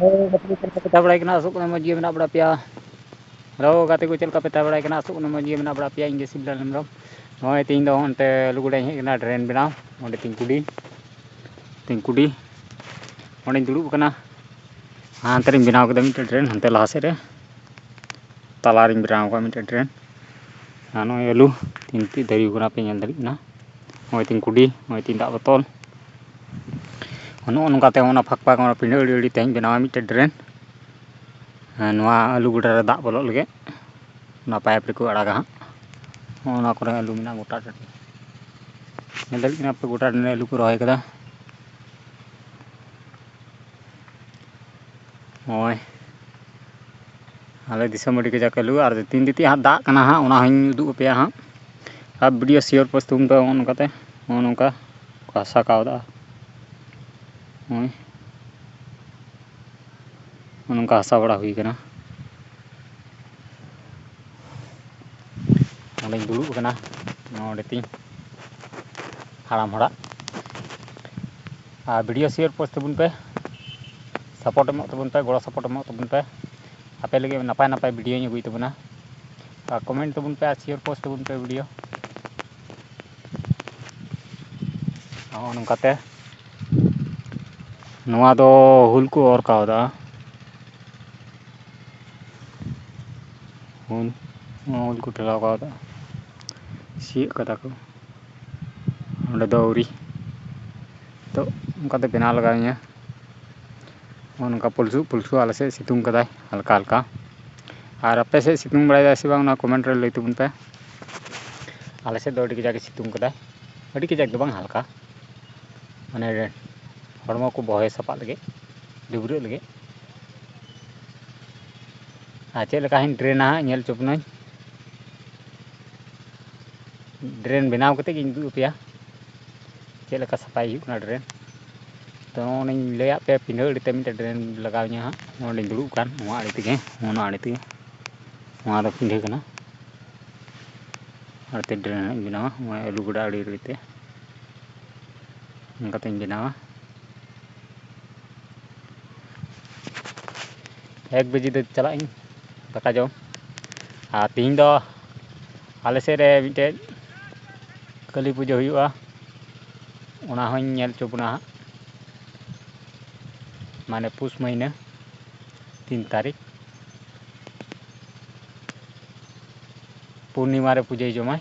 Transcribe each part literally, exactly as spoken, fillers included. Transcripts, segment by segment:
Hello ᱜᱟᱛᱮ ᱠᱚ, ᱪᱮᱫ ᱞᱮᱠᱟ ᱯᱮ ᱛᱟᱦᱮᱸ ᱵᱟᱲᱟᱭ ᱠᱟᱱᱟ? ᱟᱥᱚᱜ ᱠᱟᱱᱟ ᱢᱚᱡᱽ ᱜᱮ ᱢᱮᱱᱟᱜ ᱵᱟᱲᱟ ᱯᱮᱭᱟ᱾ ᱦᱮᱞᱳ ᱜᱟᱛᱮ ᱠᱚ, ᱪᱮᱫ ᱞᱮᱠᱟ ᱯᱮ ᱛᱟᱦᱮᱸ ᱵᱟᱲᱟᱭ ᱠᱟᱱᱟ? ᱟᱥᱚᱜ ᱠᱟᱱᱟ ᱢᱚᱡᱽ ᱜᱮ ᱢᱮᱱᱟᱜ ᱵᱟᱲᱟ ᱯᱮᱭᱟ᱾ ᱤᱧ ᱜᱮ ᱥᱤᱵᱞᱟᱞ ᱦᱮᱢᱵᱨᱚᱢ᱾ ᱱᱚᱜᱼᱚᱭ ᱛᱮᱦᱮᱧ ᱫᱚ ᱚᱱᱛᱮ ᱟᱹᱞᱩ ᱜᱚᱰᱟᱧ ᱦᱮᱡ ᱠᱟᱱᱟ ᱰᱨᱮᱱ ᱵᱮᱱᱟᱣ᱾ ᱚᱸᱰᱮ ᱛᱤᱧ ᱠᱩᱰᱤ, ᱛᱤᱧ ᱠᱩᱰᱤ, ᱚᱸᱰᱮᱧ ᱫᱩᱲᱩᱵ ᱟᱠᱟᱱᱟ᱾ ᱦᱟᱱᱛᱮ ᱨᱤᱧ ᱵᱮᱱᱟᱣ ᱠᱮᱫᱟ ᱢᱤᱫᱴᱮᱱ ᱰᱨᱮᱱ, ᱦᱟᱱᱛᱮ ᱞᱟᱦᱟ ᱥᱮᱫ ᱨᱮ ᱛᱟᱞᱟ ᱨᱤᱧ ᱵᱮᱱᱟᱣ ᱟᱠᱟᱫ ᱢᱤᱫᱴᱮᱱ ᱰᱨᱮᱱ᱾ ᱟᱨ ᱱᱚᱜᱼᱚᱭ ᱟᱹᱞᱩ ᱛᱤᱱ ᱴᱤᱡ ᱫᱟᱨᱮ ᱠᱟᱱᱟ ᱯᱮ ᱧᱮᱞ ᱫᱟᱲᱮᱭᱟᱜ ᱠᱟᱱᱟ᱾ ᱱᱚᱜᱼᱚᱭ ᱛᱤᱧ ᱠᱩᱰᱤ, ᱱᱚᱜᱼᱚᱭ ᱛᱤᱧ ᱫᱟᱜ ᱵᱚᱛᱚᱞ᱾ ᱱᱚᱜᱼᱚ ᱱᱚᱝᱠᱟᱛᱮ ᱚᱱᱟ ᱯᱷᱟᱸᱠ ᱯᱷᱟᱸᱠ ᱚᱱᱟ ᱯᱤᱸᱰᱟᱹ ᱟᱹᱲᱤ ᱟᱹᱲᱤ ᱛᱮᱦᱚᱸᱧ ᱵᱮᱱᱟᱣᱟ ᱢᱤᱫᱴᱮᱱ ᱰᱨᱮᱱ᱾ ᱦᱮᱸ, ᱱᱚᱣᱟ ᱟᱹᱞᱩ ᱜᱚᱰᱟ ᱨᱮ ᱫᱟᱜ ᱵᱚᱞᱚᱜ ᱞᱟᱹᱜᱤᱫ ᱚᱱᱟ ᱯᱟᱭᱤᱯ ᱨᱮᱠᱚ ᱟᱲᱟᱜᱟ ᱦᱟᱸᱜ᱾ ᱱᱚᱜᱼᱚ ᱱᱚᱣᱟ ᱠᱚᱨᱮ ᱟᱹᱞᱩ ᱢᱮᱱᱟᱜᱼᱟ ᱜᱚᱴᱟ ᱴᱟᱺᱰᱤ᱾ ᱧᱮᱞ ᱫᱟᱲᱮᱭᱟᱜ ᱠᱟᱱᱟ ᱯᱮ, ᱜᱚᱴᱟ ᱴᱟᱺᱰᱤ ᱟᱹᱞᱩ ᱠᱚ ᱨᱚᱦᱚᱭ ᱠᱟᱫᱟ᱾ ᱱᱚᱜᱼᱚᱭ ᱟᱞᱮ ᱫᱤᱥᱚᱢ ᱟᱹᱰᱤ ᱠᱟᱡᱟᱠ ᱟᱹᱞᱩ, ᱟᱨ ᱛᱤᱱ ᱫᱤᱛᱤ ᱦᱟᱸᱜ ᱫᱟᱜ ᱠᱟᱱᱟ ᱦᱟᱸᱜ, ᱚᱱᱟ ᱦᱚᱸᱧ ᱩᱫᱩᱜ ᱟᱯᱮᱭᱟ ᱦᱟᱸᱜ᱾ ᱟᱨ ᱵᱷᱤᱰᱤᱭᱳ ᱥᱤᱭᱳᱨ ᱯᱳᱥᱴ ᱛᱟᱵᱚᱱ ᱯᱮ᱾ ᱱᱚᱜᱼᱚ ᱱᱚᱝᱠᱟᱛᱮ, ᱱᱚᱜᱼᱚ ᱱᱚᱝᱠᱟ ᱠᱚ ᱦᱟᱥᱟ ᱠᱟᱣᱫᱟ᱾ ᱱᱚᱜᱼᱚᱭ ᱱᱚᱜᱼᱚ ᱱᱚᱝᱠᱟ ᱦᱟᱥᱟ ᱵᱟᱲᱟ ᱦᱩᱭ ᱠᱟᱱᱟ᱾ ᱱᱚᱸᱰᱮᱧ ᱫᱩᱲᱩᱵ ᱟᱠᱟᱱᱟ, ᱱᱚᱸᱰᱮ ᱛᱤᱧ ᱦᱟᱲᱟᱢ ᱦᱚᱲᱟᱜ᱾ ᱟᱨ ᱵᱷᱤᱰᱤᱭᱳ ᱥᱤᱭᱳᱨ ᱯᱳᱥᱴ ᱛᱟᱵᱚᱱ ᱯᱮ, ᱥᱟᱯᱳᱨᱴ ᱮᱢᱚᱜ ᱛᱟᱵᱚᱱ ᱯᱮ, ᱜᱚᱲᱚ ᱥᱟᱯᱳᱨᱴ ᱮᱢᱚᱜ ᱛᱟᱵᱚᱱ ᱯᱮ᱾ ᱟᱯᱮ ᱞᱟᱹᱜᱤᱫ ᱱᱟᱯᱟᱭ ᱱᱟᱯᱟᱭ ᱵᱷᱤᱰᱤᱭᱳᱧ ᱟᱹᱜᱩᱭ ᱛᱟᱵᱚᱱᱟ᱾ ᱟᱨ ᱠᱚᱢᱮᱱᱴ ᱛᱟᱵᱚᱱ ᱯᱮ ᱟᱨ ᱥᱤᱭᱳᱨ ᱯᱳᱥᱴ ᱛᱟᱵᱚᱱ ᱯᱮ ᱵᱷᱤᱰᱤᱭᱳ᱾ ᱱᱚᱜᱼᱚ ᱱᱚᱝᱠᱟᱛᱮ ᱱᱚᱣᱟ ᱫᱚ ᱦᱩᱞ ᱠᱚ ᱚᱨ ᱠᱟᱣᱫᱟ᱾ ᱦᱩᱞ, ᱱᱚᱣᱟ ᱦᱩᱞ ᱠᱚ ᱴᱷᱮᱞᱟᱣ ᱠᱟᱣᱫᱟ, ᱥᱤᱭᱮᱫ ᱠᱟᱫᱟ ᱠᱚ᱾ ᱚᱸᱰᱮ ᱫᱚ ᱟᱹᱣᱨᱤ᱾ ᱛᱚ, ᱚᱱᱠᱟᱛᱮ ᱵᱮᱱᱟᱣ ᱞᱟᱜᱟᱣᱤᱧᱟᱹ᱾ ᱱᱚᱜᱼᱚ ᱱᱚᱝᱠᱟ ᱯᱩᱞᱥᱩ ᱯᱩᱞᱥᱩ ᱟᱞᱮ ᱥᱮᱫ ᱥᱤᱛᱩᱝ ᱠᱟᱫᱟᱭ ᱦᱟᱞᱠᱟ ᱦᱟᱞᱠᱟ᱾ ᱟᱨ ᱟᱯᱮ ᱥᱮᱫ ᱥᱤᱛᱩᱝ ᱵᱟᱲᱟᱭᱮᱫᱟᱭ ᱥᱮ ᱵᱟᱝ, ᱚᱱᱟ ᱠᱚᱢᱮᱱᱴ ᱨᱮ ᱞᱟᱹᱭ ᱛᱟᱵᱚᱱ ᱯᱮ᱾ ᱟᱞᱮ ᱥᱮᱫ ᱫᱚ ᱟᱹᱰᱤ ᱠᱟᱡᱟᱠ ᱜᱮ ᱥᱤᱛᱩᱝ ᱠᱟᱫᱟᱭ, ᱟᱹᱰᱤ ᱠᱟᱡᱟᱠ ᱫᱚ ᱵᱟᱝ, ᱦᱟᱞᱠᱟ, ᱢᱟᱱᱮ ᱦᱚᱲᱢᱚ ᱠᱚ ᱵᱚᱦᱮ ᱥᱟᱯᱷᱟᱜ ᱞᱟᱹᱜᱤᱫ, ᱰᱟᱹᱵᱽᱨᱟᱹᱜ ᱞᱟᱹᱜᱤᱫ᱾ ᱟᱨ ᱪᱮᱫ ᱞᱮᱠᱟ ᱦᱟᱸᱜ ᱤᱧ ᱰᱨᱮᱱᱟ ᱦᱟᱸᱜ, ᱧᱮᱞ ᱦᱚᱪᱚ ᱵᱚᱱᱟᱹᱧ᱾ ᱰᱨᱮᱱ ᱵᱮᱱᱟᱣ ᱠᱟᱛᱮᱫ ᱜᱤᱧ ᱩᱫᱩᱜ ᱟᱯᱮᱭᱟ ᱪᱮᱫ ᱞᱮᱠᱟ ᱥᱟᱯᱷᱟᱭ ᱦᱩᱭᱩᱜ ᱠᱟᱱᱟ ᱰᱨᱮᱱ᱾ ᱛᱚ, ᱚᱱᱮᱧ ᱞᱟᱹᱭᱟᱫ ᱯᱮᱭᱟ, ᱯᱤᱸᱰᱟᱹ ᱟᱲᱮ ᱛᱮ ᱢᱤᱫᱴᱮᱱ ᱰᱨᱮᱱ ᱞᱟᱜᱟᱣ ᱤᱧᱟᱹ ᱦᱟᱸᱜ᱾ ᱱᱚᱸᱰᱮᱧ ᱫᱩᱲᱩᱵ ᱠᱟᱱ, ᱱᱚᱣᱟ ᱟᱲᱮ ᱛᱮᱜᱮ, ᱱᱚᱣᱟ ᱟᱲᱮ ᱛᱮᱜᱮ᱾ ᱱᱚᱣᱟ ᱫᱚ ᱯᱤᱸᱰᱟᱹ ᱠᱟᱱᱟ, ᱟᱲᱮ ᱛᱮ ᱰᱨᱮᱱ ᱦᱟᱸᱜ ᱤᱧ ᱵᱮᱱᱟᱣᱟ᱾ ᱱᱚᱜᱼᱚᱭ ᱟᱹᱞᱩ ᱜᱚᱰᱟ ᱟᱲᱮ ᱟᱲᱮ ᱛᱮ ᱚᱱᱠᱟᱛᱤᱧ ᱵᱮᱱᱟᱣᱟ᱾ ᱮᱠ ᱵᱟᱡᱮ ᱫᱚ ᱪᱟᱞᱟᱜ ᱟᱹᱧ ᱫᱟᱠᱟ ᱡᱚᱢ᱾ ᱟᱨ ᱛᱤᱦᱤᱧ ᱫᱚ ᱟᱞᱮ ᱥᱮᱫ ᱨᱮ ᱢᱤᱫᱴᱮᱡ ᱠᱟᱹᱞᱤ ᱯᱩᱡᱟᱹ ᱦᱩᱭᱩᱜᱼᱟ, ᱚᱱᱟ ᱦᱚᱸᱧ ᱧᱮᱞ ᱦᱚᱪᱚ ᱵᱚᱱᱟ ᱦᱟᱸᱜ, ᱢᱟᱱᱮ ᱯᱩᱥ ᱢᱟᱹᱦᱱᱟᱹ ᱛᱤᱱ ᱛᱟᱹᱨᱤᱠᱷ ᱯᱩᱨᱱᱤᱢᱟ ᱨᱮ ᱯᱩᱡᱟᱹᱭ ᱡᱚᱢᱟᱭ᱾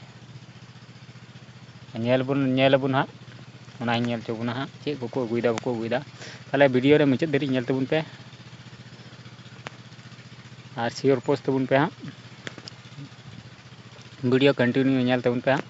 ᱧᱮᱞ ᱵᱚᱱ, ᱧᱮᱞ ᱟᱵᱚᱱ ᱦᱟᱸᱜ, ᱚᱱᱟᱧ ᱧᱮᱞ ᱦᱚᱪᱚ ᱵᱚᱱᱟ ᱦᱟᱸᱜ, ᱪᱮᱫ ᱠᱚᱠᱚ ᱟᱹᱜᱩᱭᱮᱫᱟ, ᱵᱟᱠᱚ ᱟᱹᱜᱩᱭᱮᱫᱟ᱾ ᱛᱟᱦᱚᱞᱮ ᱵᱷᱤᱰᱤᱭᱳ ᱨᱮ ᱢᱩᱪᱟᱹᱫ ᱫᱷᱟᱹᱨᱤᱡ ᱧᱮᱞ ᱛᱟᱵᱚᱱ ᱯᱮ ᱟᱨ ᱥᱤᱭᱳᱨ ᱯᱳᱥᱴ ᱛᱟᱵᱚᱱ ᱯᱮ ᱦᱟᱸᱜ, ᱵᱷᱤᱰᱤᱭᱳ ᱠᱚᱱᱴᱤᱱᱤᱭᱩ ᱧᱮᱞ ᱛᱟᱵᱚᱱ ᱯᱮ ᱦᱟᱸᱜ᱾